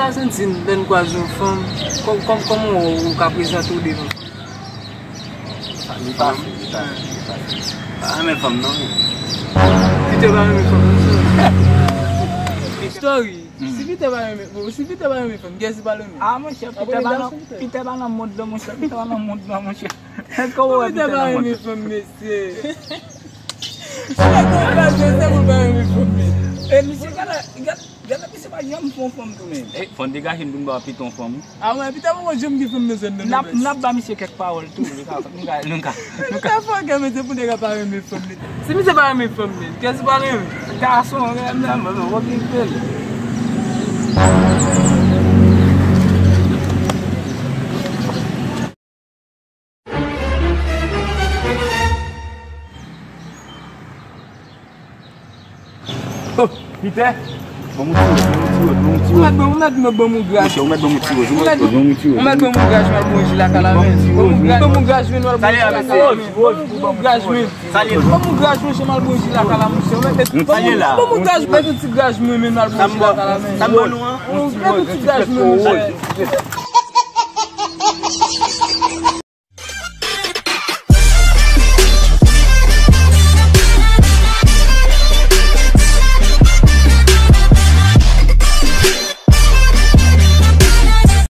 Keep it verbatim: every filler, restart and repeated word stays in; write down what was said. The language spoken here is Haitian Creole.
Sa santi lè n kwaze yon fanm, kòm, kòm, kòman w, w ka prezante w devan fanm? Li fasil, li fasil, li fasil. Pa renmen fanm non. Peter pa renmen fanm non. Story. Si Peter pa renmen, bon, si Peter pa renmen fanm, kiyès li pral renmen? Ah, monchè, Peter pa nan, Peter pa nan mond lan, monchè, Peter pa nan mond lan, monchè. Kòman w wè Peter pa renmen fanm, mesye? Chak moun pa jwe, se moun pa renmen fanm, mesye. E misye, gade, gade, gade, misye pa janm fè yon fanm tou, menm. E, fò n degaje n pou n ba Peter yon fanm. Ah, mwen, Peter poko janm gen fanm nan zòn nan. N ap, n ap ba misye kèk pawòl tou. Nou ka, nou ka, nou ka. Peter fòkè, mesye, pou nèg la pa renmen fanm, mesye. Si misye pa renmen fanm, mesye, kiyès li pral renmen? Gason, renmen, mwen, mwen, mwen, mwen, Oh, Peter, ban m yon ti wòz, ban m yon ti wòz, ban m yon ti wòz. Ou mèt ban, ou mèt ban m yon graj. Monchè, ou mèt ban m yon ti wòz, ou mèt ban m yon ti wòz. Ou mèt ban m yon graj, m al bon ji lakay la, men. Ban m yon graj, ban m yon graj, men, m al bon ji lakay la, men. Ban m yon graj, men. Ban m yon graj, monchè, m al bon ji lakay la, monchè. Ou mèt, ban m yon graj, mèt yon ti graj, mwen, men, m al bon ji lakay la, men. Mèt yon ti graj, mwen, monchè.